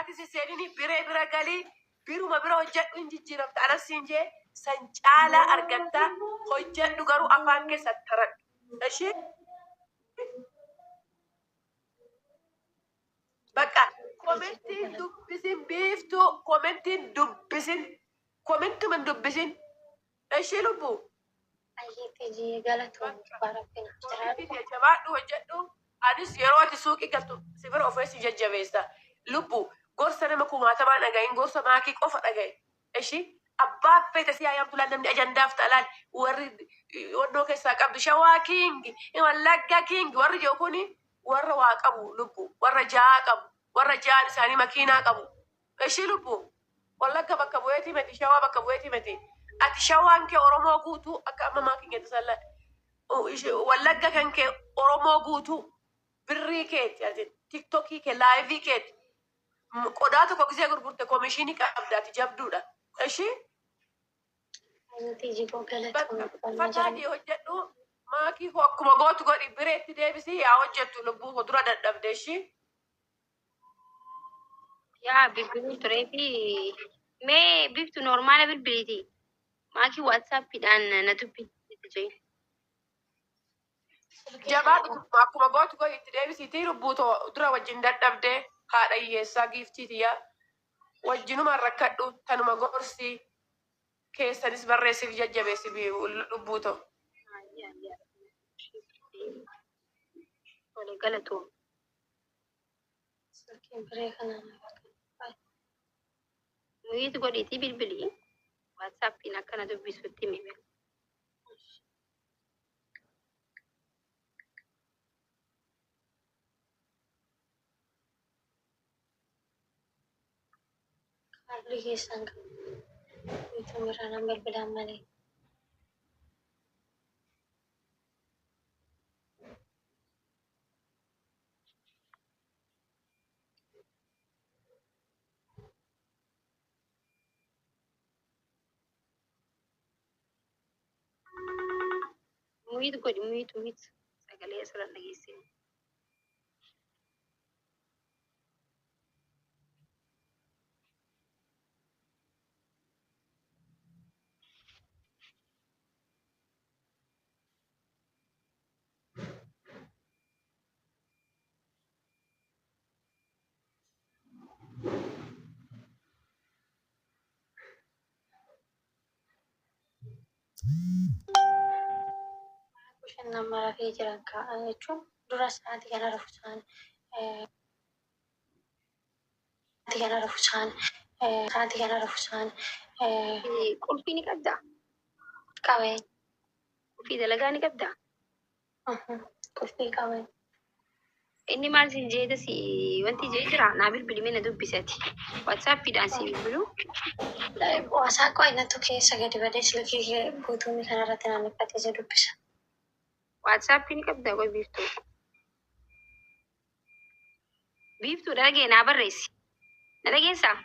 Biraatti si seenini biree bira galii biruma bira hojjedhu hin jijjiiramta anas siin jee san caalaa argatta hojjedhu garuu afaan kee sattaradhu. Ishii bakka komentiin dubbisin biiftuu komentiin dubbisin komentuma hin dubbisin ishii lubbuu. Ayyee Tijii galatoomi dhugaa rabbi naaf Komentii jiraadhu. tee jabaadhu hojjedhu anis yeroo ati suuqii galtu si bira ofee si jajjabeessa lubbu gorsa nama kumaatamaa dhagahin gorsa maakii qofa dhagahi eshi abbaa feete si haa yaamtu laal namni ajandaaf ta'a laal warri wannoo keessaa qabdu shawaa king wallagga king warri jiru kuni warra waa qabu lubbu warra ja'aa qabu warra ja'aan isaanii makiinaa qabu Eshii lubbu wallagga bakka bu'eetii miti shawaa bakka bu'eetii miti ati shawaan kee oromoo guutuu akka amma maakin jettu san laal wallagga kan kee oromoo guutuu birrii keeti ati tiktokii kee laayivii keeti qodaa tokko gisee gurgurte komishinii qabda ati jabduudha eshii Ayyee Tijii koo bakka galatoomi dhugaa naa fataa jiraadhu. kee hojjedhu maakii koo akkuma gootu godhi bireetti deebisii yaa hojjettu lubbuu koo dura dadhabde eshii. Yaa bilbiluu turee fi mee biftu normaala bilbiliiti. Maakii waatsaappiidhaan na dubbisi jee. Silkii kana Jabaadhu akkuma gootu godhi itti deebisiitii lubbuu too dura wajjin dadhabde haadha hiyyeessaa giiftii tiyyaa wajjinumaan rakkadhu tanuma gorsii keessanis barreessiif jajjabeessi lubbuu too. Tole galatoom. Silkiin biree kana naaf akka Mute godhiitii bilbili. WhatsAppiin akka na dubbisutti himi. Kaardii keessaan qabu. Guutuu irraa nan bilbilaan malee. Mute godhi mute mute. Sagalee asirra dhageessine. Bishaan nama rafee jiran kaa'an jechuun dura sa'aatii kana rafu isaan sa'aatii kana rafu isaan sa'aatii kana rafu isaan Qulfii ni qabdaa? Qabee. Qulfii dalagaa ni qabdaa? Qulfii qabee. Inni maal siin jeete si wanti jee jira naa bilbili mee na dubbisati. WhatsAppiidhaan si bilbilu. Waasaa qo'inatu keessa gadi badee silkii kee guutuu kanarratti naannifatee si dubbisa. WhatsAppii ni qabdaa qoy biiftuu. Biiftuu dhagee naa barreessi. Na dhageessaa?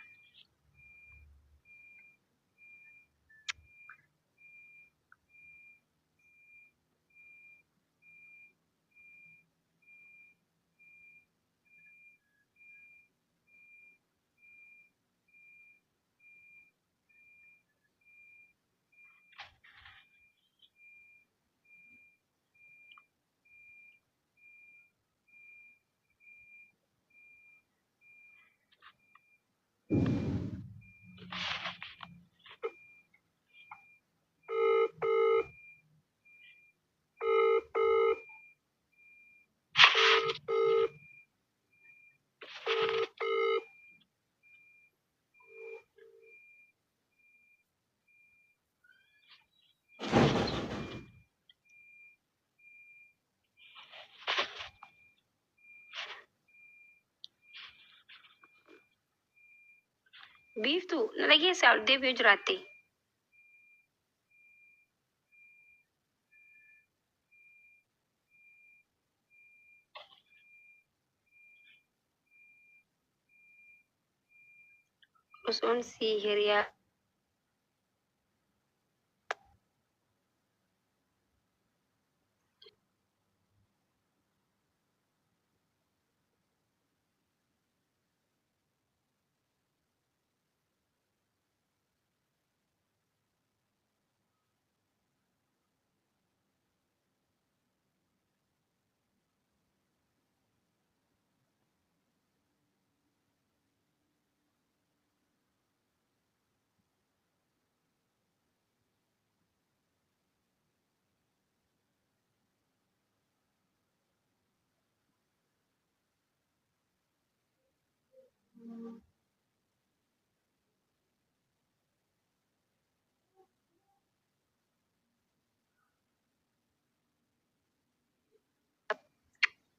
Biiftuu na dhageessaa ol deebi'uu jiraatte. Osoon si hiriyaa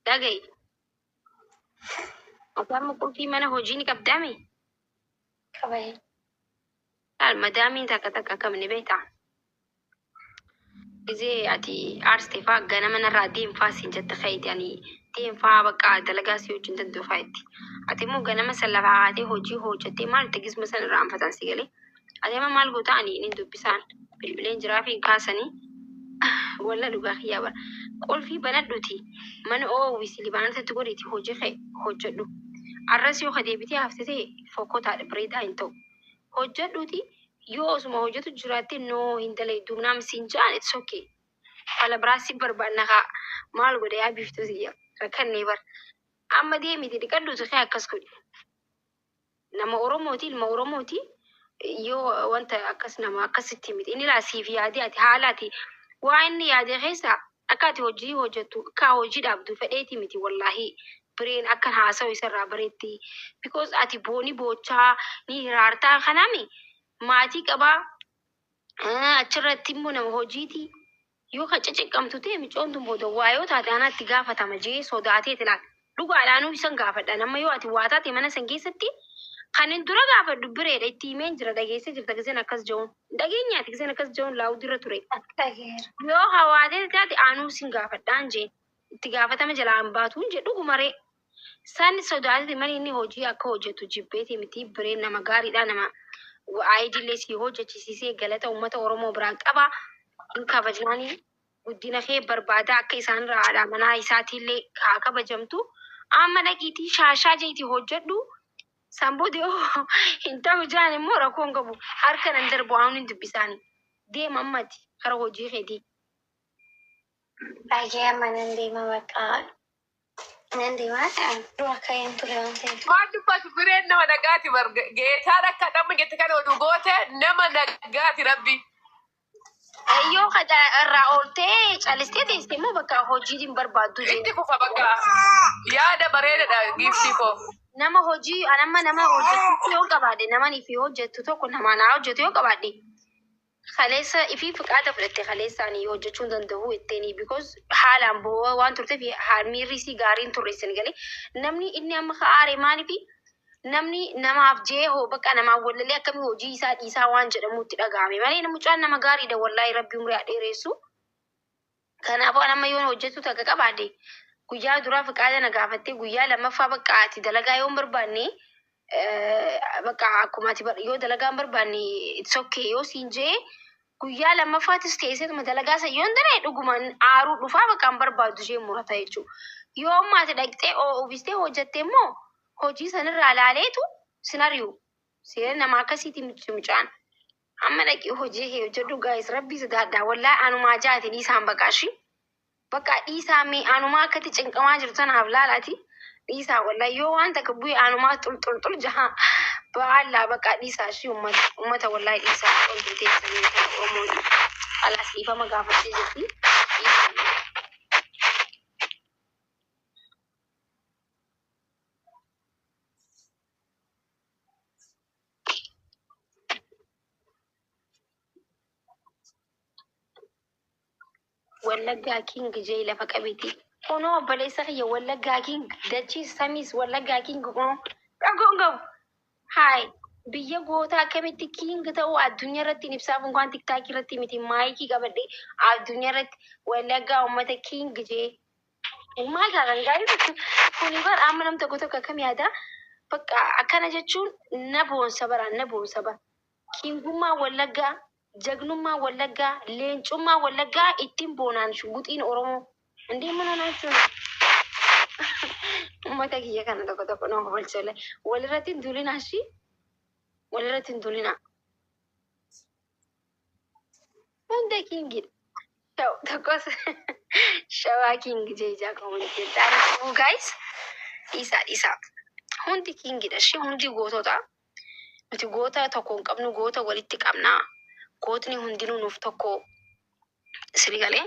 Dhaga'i. Ati amma qulfii mana hojii ni qabdaami? Qabee. Laal madaamiin takka takka akkam ni beektaa? Gizee ati aarsite faa ganama narraa deemfaa siin jette ka'eeti ani deemfaa bakka dalagaa si wajjin danda'u faa jetti. Ati immoo ganama san lafaa kaatee hojii hojjettee maal itti gizma san irraa anfatan si galee. Ati amma maal goota ani nin dubbisaan bilbileen jiraa fi hin kaasanii walla dhugaa kiyyaa bara. Qulfii banadhuti mana oowwisi libaanotatti godhiiti hojii kee hojjedhu. Arras yoo ka deebitee hafte ta'e fokkotaadha bareedaa hin ta'u. Hojjedhuti yoo osuma hojjetu jiraatte noo hin dalaydu naam siin ja'an it's okay. Fala biraa si barbaanna kaa maal godha yaa biiftuu tiyya rakkannee bar. Amma deemiti dhiqadhuuti kee akkas godhi. Nama Oromooti ilma Oromooti yoo wanta akkas nama akkasitti miti inni laa siif yaadee ati haala ati waa inni yaade keessa akka ati hojii hojjettu akka hojii dhaabdu fedheeti miti wallaahi bireen akkan haasawu isarraa bareetti because ati booni boochaa ni hiraartaa kanaami maatii qabaa achirratti immoo nama hojiiti yoo kan ciciqqamtu ta'e micoon tun booda waa yoo taate anaatti gaafatama jee sodaateeti laal dhugaadhaanuu isan gaafadha nama yoo ati waa taate mana san keessatti kan hin dura gaafadhu bireedha itti himeen jira dhageessee jirta giseen akkas jehuun dhageenyaati giseen akkas jehuun laawudirra ture Dhageera. yoo hawaatee taate anuu sin gaafadhaan jeen itti gaafatama jalaan baatuun jedhu dhugumaree san sodaatee mani inni hojii akka hojjetu jibbeeti miti bireen nama gaariidha nama aayidiillee si hojjechisiisee galata uummata Oromoo biraan qaba hin kabajnaanii guddina kee barbaada akka isaan irraa haadha manaa isaatiillee haa kabajamtu amma dhaqiitii shaashaa jeetii hojjedhu san booda yoo hin ta'u jaan immoo rakkoon qabu harka nan darbu waan hin dubbisaani deema ammati kara hojii keetii. Baay'ee amma nan deema bakka. Nan deema dura ka'een ture waan ta'eef. Waan dubbatu bireen nama nagaati bar geetaan akka namni jette kana oduu goote nama nagaati rabbi. Yoo kada irraa ooltee calistee teessee immoo bakka hojii hin barbaaddu Itti jechuudha. fufa bakka yaada bareedaadha giiftii koo. Nama hojii anamma nama hojjetu yoo qabaadhe namani fi hojjettu tokko nama naa hojjetu yoo qabaadhe kaleessa ifii fiqaada fudhatte kaleessaanii hojjechuu hin danda'u jetteeni because haalaan bo'oo waan turteef miirri isii gaariin turre isin galee namni inni amma aare maaliifi namni namaaf jee hoo bakka namaaf wallalee akkamii hojii isaa dhiisaa waan jedhamutti dhaga'ame malee mucaan nama gaariidha wallaahi rabbi umrii haa dheeressu. Kanaafuu an amma yoon hojjetu takka qabaadhe guyyaa duraa fiqaada na gaafattee guyyaa lammaffaa bakka ati dalagaa yoo hin barbaanne bakka akkuma ati yoo dalagaa hin barbaanne it's okay yoo siin jee guyyaa lammaffaatis teesseetuma dalagaa san yoo hin dalee dhugumaan aaruu dhufaa bakka hin barbaaddu ishee murata jechuudha. Yoo amma ati dhaqxee uwwistee hojjette immoo hojii sanirraa laaleetu sin ari'u. Seera nama akkasiiti miti mucaan. Amma dhaqii hojii kee hojjedhu gaayis rabbii sodaadhaa wallaahi anumaa jaati dhiisaan baqaashi. Bakka dhiisaa mee anumaa akkatti cinqamaa jirtu tanaaf laalaati. Dhiisaa wallaahi yoo waan takka bu'e anumaa xul xul xul jaha baallaa bakka dhiisaa shi ummata ummata wallaahi dhiisaa qoltuu teessanii kan Oromooti. Alaas dhiifama gaafattee jirti. Dhiisaa. Wallaggaa King jee lafa qabeeti. Kunoo obboleessa kiyya Wallaggaa King dachii samiis Wallaggaa King kunoo dhagoon qabu. Haay biyya gootaa akkamitti king ta'uu addunyaa irratti hin ibsaaf unkaan tiktaakii irratti miti maayikii qabadhe addunyaa irratti Wallaggaa uummata king jee. Maal taatan gaarii kuni bar amma nam tokko tokko akkam yaada bakka akkana jechuun na boonsa bara na boonsa bara. Kingummaa Wallaggaa, jagnummaa Wallaggaa, leencummaa Wallaggaa ittiin boonaan shuguxiin Oromoo. Indee mana naachuun uummata kiyya kana tokko tokko nama kofalchisa. Walirratti hin duulinaa shi walirratti hin duulinaa. Hunda kingidha. Tokkos shawaa king jee ijaa kan walitti jedhu guys dhiisaa dhiisaa. Hundi kingidha shi hundi gootota. Nuti goota tokko hin qabnu goota walitti qabna. Gootni hundinuu nuuf tokko isin galee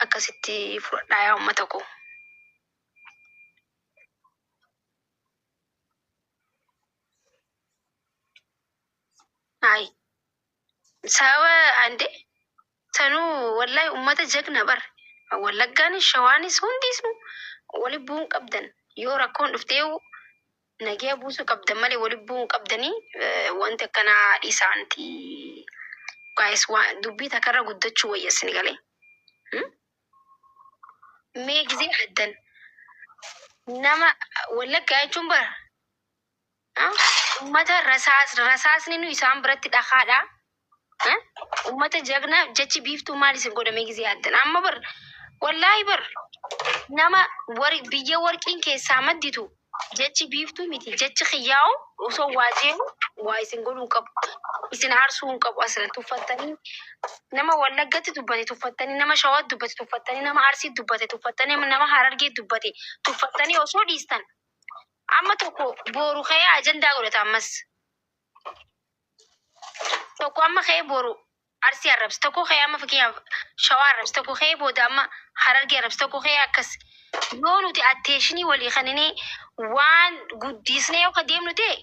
akkasitti fudhadhaa yaa uummata koo. Ayi. Sababa ande sanuu wallahi ummata jagna bar. Wallaggaanis Shawaanis hundisnu wali bu'uun qabdan. Yoo rakkoon dhuftee nagaya buusuu qabdan malee wali bu'uun qabdanii, wanti akkanaa dhiisaanti. Guys, waan dubbii takkarra guddachuu wayya isin galee. Mee gizee addan nama Wallaggaa jechuun bara ummata rasaas rasaasni nu isaan biratti dhakaadha. Ummata jagna jechi Biiftuu maal isin godhame gizee addan amma bar wallaahi bar nama wari biyya warqiin keessaa madditu jechi Biiftuu miti, jechi kiyyaa'u osoo waa jeehu waa isin godhuu hin qabu. Isin aarsuu hin qabu. Asirratti tuffattanii, nama Wallaggatti dubbate tuffattanii, nama Shawaatti dubbate tuffattanii, nama Arsiitti dubbate tuffattanii, nama Harargee dubbate tuffattanii osoo dhiistan, amma tokko booru ka'ee ajandaa godhata. Ammas tokko amma ka'ee boru Arsii arrabse, tokko ka'ee amma fakkeenyaaf Shawaa arrabse, tokko ka'ee booda amma Harargee arrabse, tokko ka'ee akkas. Yoo nuti attention walii kaninee waan guddisnee yoo ka deemnu ta'e,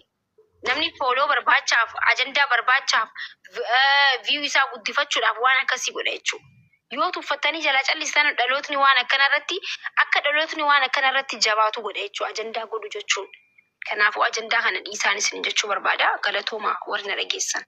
namni follow barbaachaaf, ajandaa barbaachaaf, view isaa guddifachuudhaaf waan akkasii godha jechuudha. Yoo tuffattanii jalaa callistan, dhalootni waan akkana irratti akka dhalootni waan akkana irratti jabaatu godha jechuudha ajandaa godhu jechuun. Kanaafuu ajandaa kana dhiisaan isin jechuu barbaada. Galatooma warri na dhageessan.